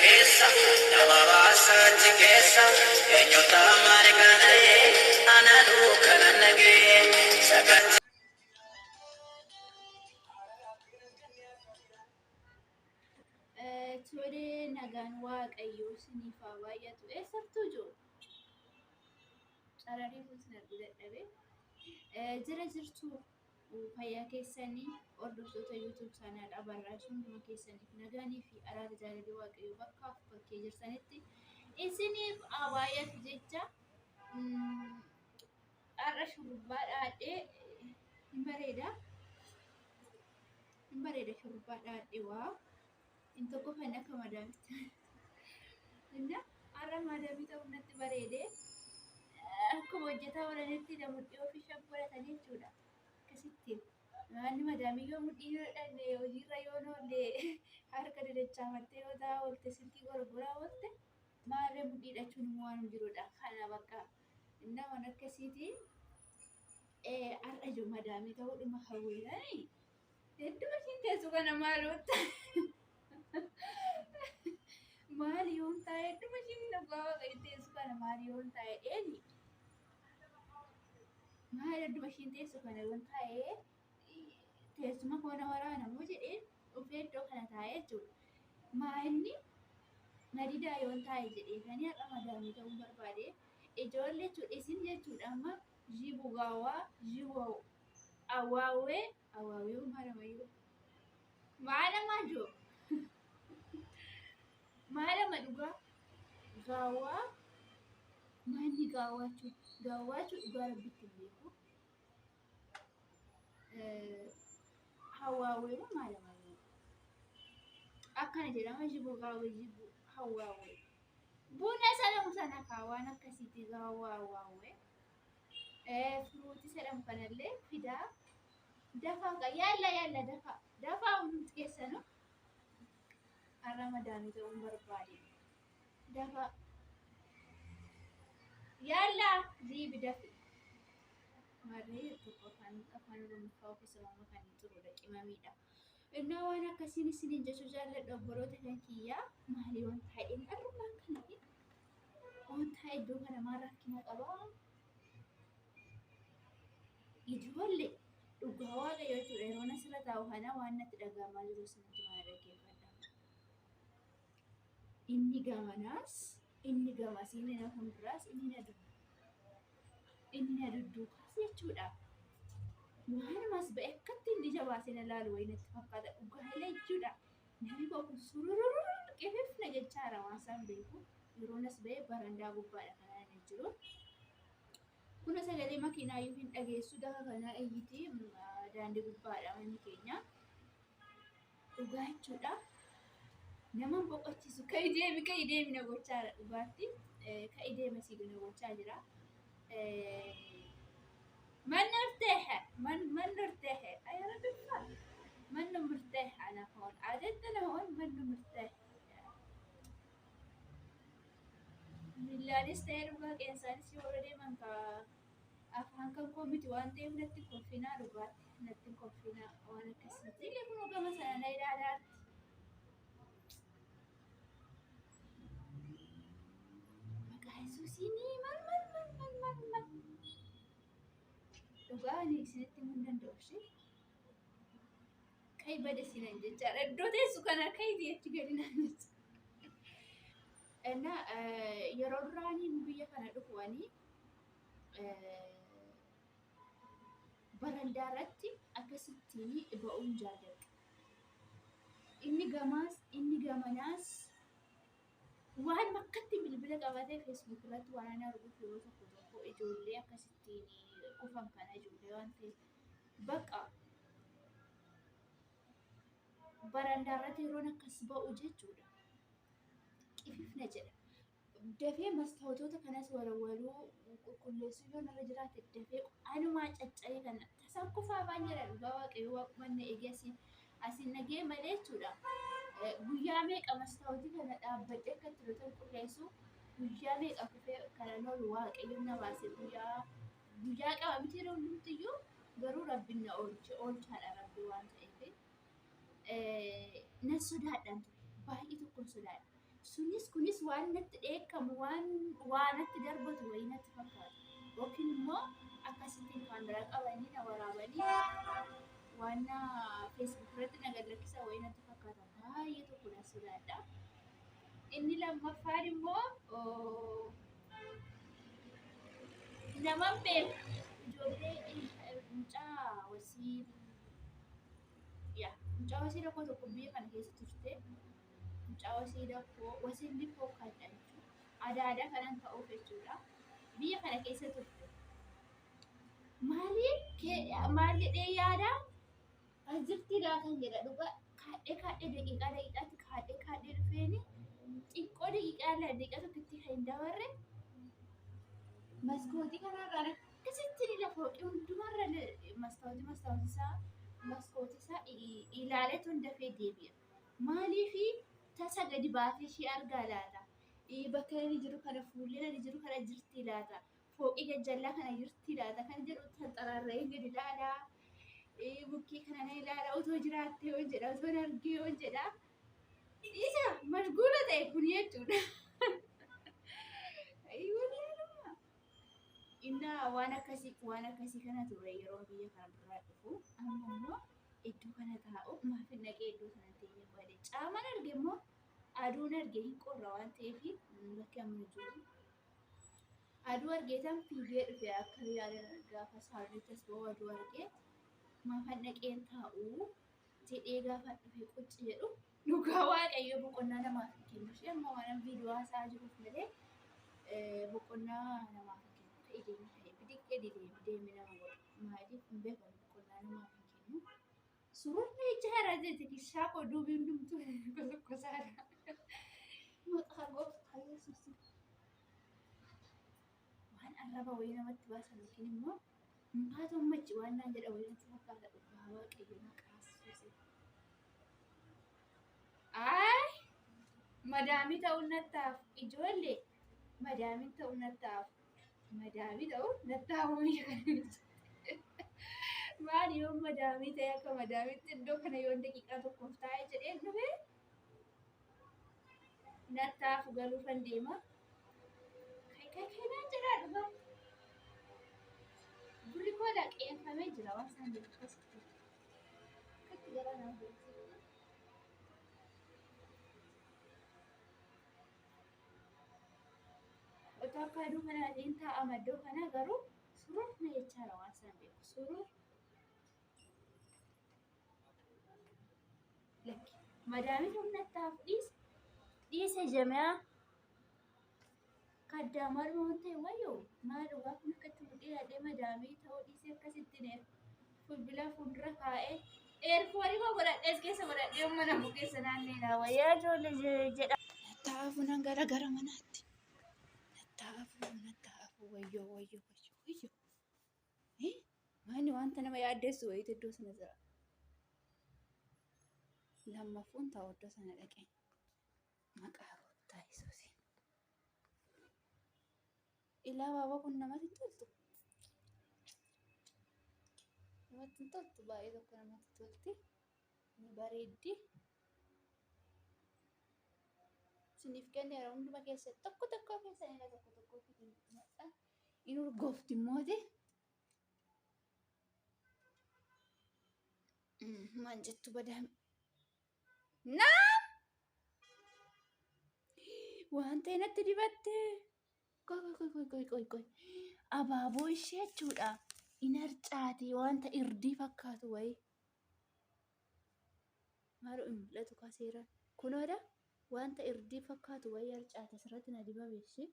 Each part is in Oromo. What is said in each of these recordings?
Keessa nama baasa achi keessa eenyuta maal kana anadhu kana nagee sagantaa. Tole, nagaan waaqayyoo isiniif haa baay'atu. Eessattuu jiru? Cararii kun sin arguu dadhabe. Jira jirtu, fayyaa keessanii? Hordoftoota YouTube channel Abarraash hunduma keessaniif nagaanii fi araarri jaalalli waaqayyoo bakkaaf bakkee jirtanitti isiniif haa baay'atu jecha. Har'a shurrubbaa dhaadhee hin bareeda. Hin bareeda shurrubbaa dhaadhee waa. Hin tokko kan akka madaamitti. Inna har'a madaamii ta'uu natti bareede. Akkuma hojjetaa oolanitti mudhii ofii shaggolatanii jechuudha. Akkasitti. Manni madaamii yoo mudhii yoo dhanne, hojiirra yoo oolle, harka dadachaafattee yoo taa'aa oolte, silkii gorgoraa oolte, maarree mudhii hidhachuun immoo waan jirudha. Kana bakka inna waan akkasiiti. Har'a ijoo madaamii ta'uu dhuma hawweerani. Hedduma ishiin teessu kana maalootta. Maal yoon taa'e, hedduma ishiin dhugaa waaqayyo teessu kana maal yoon taa'e dheeni. Maal hedduma ishiin teessu kana yoon taa'e teessuma koo na waraana moo jedhee dhufee iddoo kana taa'ee jechuudha. Maa inni na didaa yoon taa'e jedhee kanii har'a madaamii ta'uun barbaade. Ijoollee jechuudha isin jechuudha amma jibugaawaa jiboo awaawee awaawee maalamayyuu maalama joo maalama dhugaa gaawwaa maalli gaawwaachuu gaawwaachuu dhugaa rabbitti hin beeku. Hawaawee moo maalamayyuu akkana jedhama, jibu gaawwee jibu hawaawee buna salamu sana kaa waan akkasiiti gaawwaa hawaawee firuutii jedhamu kanallee fidaa dafaa kaa, yaalla yaalla, dafaa dafaa, hundumti keessanuu har'a madaamii ta'uun barbaade, dafaa yaalla, ziibi dafi marree tokko afaan afaan oromoffaa keessa waan kan jirudha qimamiidha. Innaa waan akkasiin isiniin jechuu jaalladha, obboloota kan kiyyaa. Maali waan taa'een arrumaan kana waan taa'e iddoo kana maal rakkina qabaa? Ijoollee, dhugaa waaqayyo jechuudha, yeroon asirra taa'u kana waan natti dhaga'amaa jiru isinitti mana dhaggeeffadha. Inni gamanaas, inni gamas, inni na fuulduraas, inni na dudduukaas jechuudha. Waanumas ba'e akkatti inni ija baasee na laalu wayii natti fakkaata dhugaalee jechuudha. Namni koo kun sururururu qififna jechaara waan isaan beeku. Yeroon as ba'e barandaa gubbaadha kan ani jiru. Kuna sagalee makiinaa iyyuu hin dhageessu, daka kanaa iyyiti, daandii gubbaadha manni keenya. Dhugaa jechuudha. Nama hin boqochiisu. Ka'i deemi, ka'i deemi na gochaara dhugaatti. Ka'i deema si na gochaa jira. من مرتاح من من مرتاح يا رب من مرتاح أنا هون عادتنا هون من مرتاح. Miillaanis ta'ee dhugaa qeensaanis yoo warra deeman ka afaan kan koo miti waan ta'eef natti hin kolfinaa, dhugaatti natti hin kolfinaa waan akkasiiti. Illee kun gama sana na ilaalaatti. Maqaa Yesuusiin mal mal mal mal mal mal dhugaa ani isinitti himuu hin danda'u ishee. Kai bada sinan jechaadha. Iddoo teessu kana kaiti achi gadi naan jecha. Inna yeroo duraanii biyya kana dhufu ani barandaa irratti akkasittiin ba'uun jaalladhu. Inni gamaas inni gamanaas waan akkatti bilbila qabatee Facebook irratti waan ani arguuf yeroo tokko tokko ijoollee akkasittiin kufan kana ijoollee waan ta'eef bakka barandaa irratti yeroon akkas ba'u jechuudha. Qififna jedha. Dafee mastaawotota kanas walawwaluu qulqulleessuu yoo narra jiraate dafee anumaa caccabee kana tasan kufaa afaan jedha, dhugaa waaqayyo waaquma na eegee asiin asiin nagee malee jechuudha. Guyyaa meeqa mastaawotii kana dhaabbadhee akka itti qulqulleessu, guyyaa meeqa kufee kana oolu, waaqayyo na baase. Guyyaa guyyaa qaba miti yeroo hundumtiyyuu, garuu rabbiin na oolche, oolchaadha rabbi waan ta'eef. Nan sodaadhaan ture, baay'ee tokkon sodaadha. Sunis kunis waan natti dheekkamu waan waa natti darbatu wayii natti fakkaata. Yookiin immoo akkasittiin kaameraa qabanii na waraabanii waan na Facebook irratti na gad lakkisan wayii natti fakkaata. Baay'ee tokko na sodaadha. Inni lammaffaan immoo naman beeku ijoollee mucaa wasii yaa mucaa wasii rakkoo tokko biyya kana keessa turte. Mucaa wasiila koo wasiilli koo kan dhalchu adaadaa kanan ta'uuf jechuudha. Biyya kana keessa turte. Maali maal jedhee yaada as jirti laatan jedha dhugaa kaadhee kaadhee daqiiqaa daqiiqaatti kaadhee kaadhee dhufeeni xiqqoo daqiiqaa lama daqiiqaa tokkotti kan hin dabarre maskootii kanarraan akkasitti ni lafa hundumarra mastaawotii mastaawotii isaa maskootii isaa ilaaleetu dafee deebi'a. Maaliifi tasa gadi baatee ishee argaa laata? Bakka inni jiru kana fuullee inni jiru kana jirti laata? Fooqii gajjallaa kana jirti laata? Kan jedhu tanxaraarra'ee gadi ilaalaa. Bukkee kana na ilaala otoo jiraattee yoon jedha otoo argee yoon jedha. Isa mashguula ta'e kun jechuudha. Wallaaluma. Innaa waan akkasii waan akkasii kana ture yeroo biyya kana duraa dhufu amma immoo iddoo kana taa'u maaf hin dhaqee iddoo sana teenye qo'adhe. Caamaan arge immoo aduun arge hin qorra waan ta'eef bakki amma jiru. Aduu argeetan fiigee dhufe akka yaada gaafa saarriitti as ba'u aduu argee maafan dhaqeen taa'u jedhee gaafa dhufe qucci jedhu dhugaa waaqayyo boqonnaa namaaf hin kennu. Ishee amma waan viidiyoo haasaa jiruuf malee boqonnaa namaaf hin kennu. Ka'ee deemi ka'ee bidiqqee deemi deemi nama godha. Maaliif hin beekamu boqonnaa namaaf hin kennu. Sururri ija jette kishaa koo duubi hundumtuu kosokosaadha. Maqaa gooftaa Yesuus. Waan arraba wayii namatti baasan yookiin immoo baata ummachi waan naan jedha wayii natti fakkaata dhugaa waaqayyo maqaa Yesuus. Ayi madaamii ta'uun nattaaf ijoollee madaamii ta'uun nattaaf madaamii ta'uun nattaaf biyya kana maal yoo madaamii ta'e akka madaamiitti iddoo kana yoo daqiiqaa tokkoof taa'ee jedhee dhufe nattaafu galuufan deema. Kai naan jedhaa dhugaa. Gurri koo laqeeffamee jira waan isaan jedhu akkasitti. Akkatti gara nama beeksifte. Otoo akka aduu kanaatiin taa'ama iddoo kana garuu surur na jechaadha waan isaan beeku. Surur. Lakki madaamii humnattaaf dhiise dhiise jamaa kaddaamaa dhuma waan ta'e wayyoo maal dhugaa kun akkatti mudhii yaadee madaamii ta'uu dhiise akkasitti neef bilbila fuuldura kaa'ee eerfoonii koo godhadhees keessa godhadhee mana bukeessa naannee wayyaa ijoollee jedha. Nattaafu nan gara gara manaatti. Nattaafu nattaafu wayyoo wayyoo wayyoo wayyoo. Maali wanta nama yaaddeessu wayiitu iddoo sana jira. Lammaffuun ta'u iddoo sana dhaqee maqaa gooftaa Yesuusiin. Ilaa baabaa kun namatti hin toltu. Namatti hin toltu baay'ee tokko namatti tolti. Ni bareeddi. Isiniif kenneera hunduma keessa tokko tokko keessan ilaa tokko tokko fitin in urgoofti immooti. Maal jettu badaa naam waan ta'e natti dibatte. Qoy qoy qoy qoy qoy qoy abaaboo ishee jechuudha. In harcaati wanta irdii fakkaatu wayii. Maaloo hin mul'atu kaa seeraan. Kunoodha wanta irdii fakkaatu wayii harcaate asirratti na dibame ishee.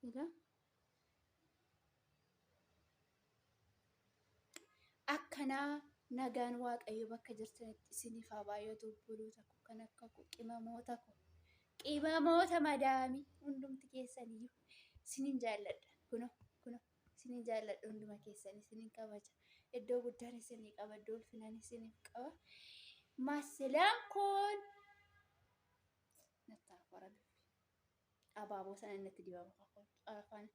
Egaa akkanaa nagaan waaqayyo bakka jirtanitti isiniif haa baay'atu obboloota koo kan akka koo qimamoota koo qimamoota madaamii hundumti keessaniyyuu isinin jaalladha kuno kuno isinin jaalladha hunduma keessanii isinin kabaja iddoo guddaan isinii qaba iddoo ulfinaan isiniif qaba maasilaan kun nattaafu arabiffi abaaboo sana innatti dibama afaan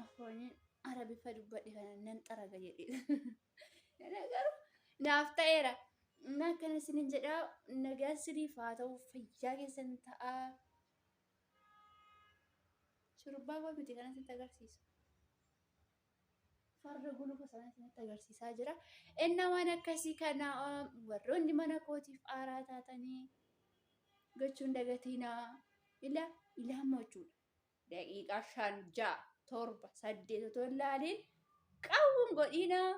afaaniin arabiffa dubbadhe kana nan xaraga jedhee garuu naaf ta'eera. Inni akkana isinin jedha, nagaan siniif haa ta'u, fayyaa keessan ta'aa. Shurubbaa koo miti kana isinitti agarsiisu. Farda gulufa sana isinitti agarsiisaa jira. Inna waan akkasii kana warroonni mana kootiif aaraa taatanii gochuun dagatiinaa. Ila ilaa jechuudha. Daqiiqaa 5, 6, 7, 8 otoo hin laaliin qawwuun godhiinaa.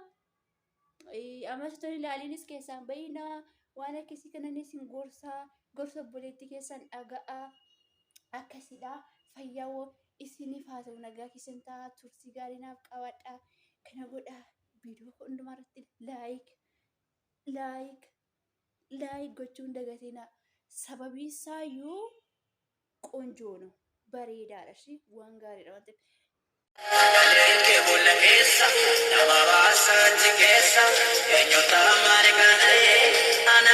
Ammas otoo hin ilaaliinis keessaan bahiinaa. Waan akkasii kananis hin gorsaa. Gorsa obboleettii keessan dhaga'aa. Akkasidha. Fayyaa isiniif haa ta'u, nagaa keessan ta'a. Turtii gaarii naaf qabaadhaa. Kana godhaa. Viidiyoo hundumaa irratti like like like gochuun dagatinaa. Sababii isaayyuu ቆንጆ ነው, bareedaadha shi, waan gaariidha waan ta'eef. Sagaleen kee boolla keessa nama baasaa achi keessa eenyuta maali kana ta'ee ana.